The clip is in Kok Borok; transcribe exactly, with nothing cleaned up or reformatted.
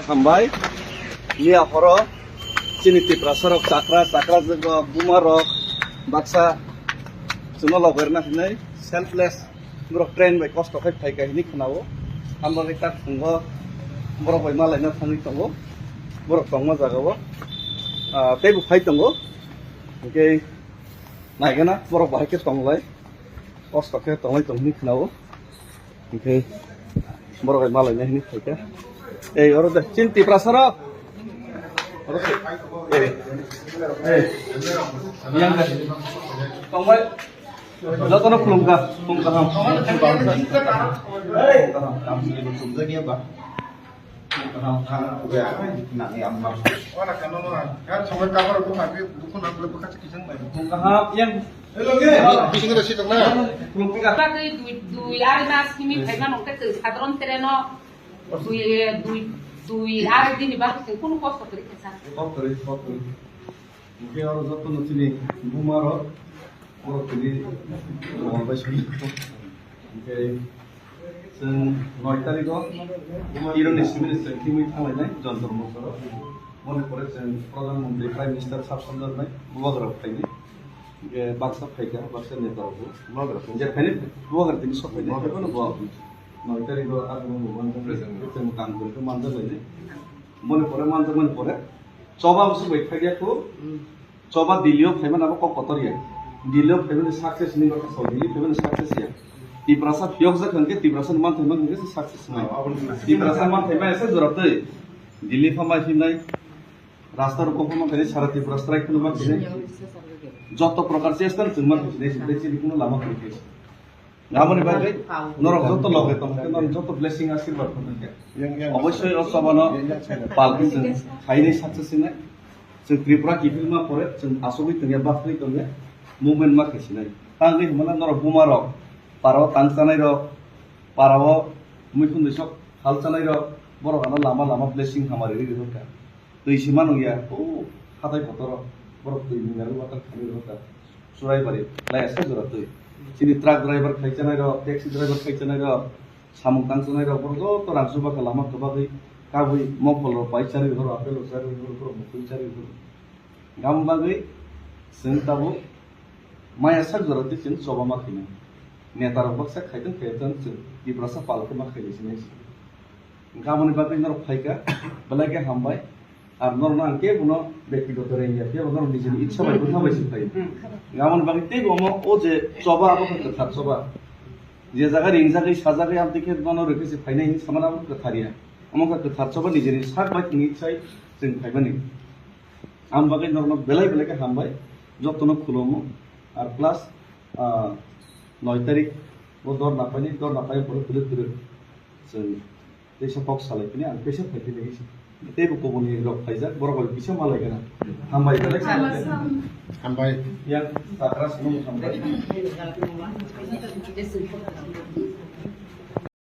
Hambai, miya horo chini Tiprasa rok chakra, chakra jwk rok, buma rok, baksa chwngno logerna hinwi selfless borok train bai kosto khai phaika hinwi khwnao. Hambai tak thwngo borok bai malaina thangwi tongo, borok tongma jagao, ah, teibo phai tongo, hinkhe naigana borok bahai khe tonglai, kosto khe tonglai tong hinwi khwnao. Hinkhe borok hai malaina hinwi phaikha. Ei, oro de, chini Tiprasa rok. Oro se. Ei. Ei. Yang de. Tongbai. Jotono khulumkha. Khulumkha ham. Khulumkha ham. Khulumkha ham. Khulumkha ham. Ora kano no, kan songo kabar ko kami dukun ang le baka chikisang bai. Khulumkha ham. Yang. Bising ada situ na. Khulumkha. Ba twi dui, dui ari mas kimi phaiba nokte twi sadron tereno dui, dui, dui ari dini ba twi kunu kosto kori kesa. Kok kori, kok kori. Mungkin oro joto no chini buma ro, oro tini ro bai sini. Mungkin chwng noi tarikh o Iron ni simi ni chwng thimwi thanglainai Jontor Montoro. Moni pore chwng Pradhan Mantri, Prime Minister sab samjaknai bubagra phaini. Hinkhe baksa phaikha, baksa neta rok bo. Bubagra phaini. Je phaini bubagra tini sok phaini. Bubagra phaini. Noi tarikh o abo bo manjaknai. Present. Chwng kam kori khe manjaklainai. Moni pore manjakmani pore choba bwswk bai khaikha kho. Choba Delhi o phaimani abo kok kotor ya. Delhi o phaimani success ni baka sao, Delhi phaimani success ya. Tiprasa phiyok jak hwnkhe Tiprasa ni manthai mang hwnkhe se success nai. Tiprasa manthai mang se jora twi. Delhi pha mai hinai. Rasta rok kok ma khe sara Tripura strike khuluma khe. Joto prokar chesta ni chwng ma khe, chini kuno lama khe. Aboni bagwi norok joto loge tongkhe, norok joto blessing, asirwad tongkhe. Obosoi o chobano pal khe chwng khainai success hinai. Chwng Tripura kiphilma pore chwng asugwi tongya, bathwi tongya, movement ma khaisinai. Tangwi hwnmano norok buma rok, para o tang chanai rok, para o muikhundwi sok hal chanai rok, borok ano lama lama blessing hamari rwi rwkha. Twi sima nungya, o hatai kotor borok twi nungya rwi water khanwi rwkha. Churaibari, lai asa jora twi. Chini truck driver khai chanai rok, taxi driver khai chanai rok, samung tang chanai rok, borok joto rang chuba kha lama kwbagwi kabui mokol rok pai charwi horo, apple rok charwi horo, borok mukhui charwi horo. Gam bagwi chwng tabuk maya sak jora twi chwng choba ma khainai. Neta rok baksa khaitwng khaitwng chwng Tiprasa pal khe ma khainai sinai. Gam ni bagwi norok phaikha, belai khe hambai. Ar norokno ang kebono bektigoto rengya, kebo norok nijini itsa bai bwtha bai se phaio. Aboni bagwi teibo omo o je choba, abo khe kwthar choba. Je jaga ringjagwi, sajagwi, amtwi khe nono rwkhe se phainai hinwi samani abo kwthar ya. Omo khe kwthar choba, nijini sak bai thwngwi sai chwng phaimani. Aboni bagwi norokno belai belai khe hambai, jotono khulomo. Ar plus, ah, noi tarik o dorna paini, dorna pai pore kwrwk kwrwk chwng Teisa kok salai phini ang teisa phai phini teisa. Teibo kubuni rok phaijak, borok bai kisa malai gana. Hambai belai. Hambai. Yang takra swnam hambai.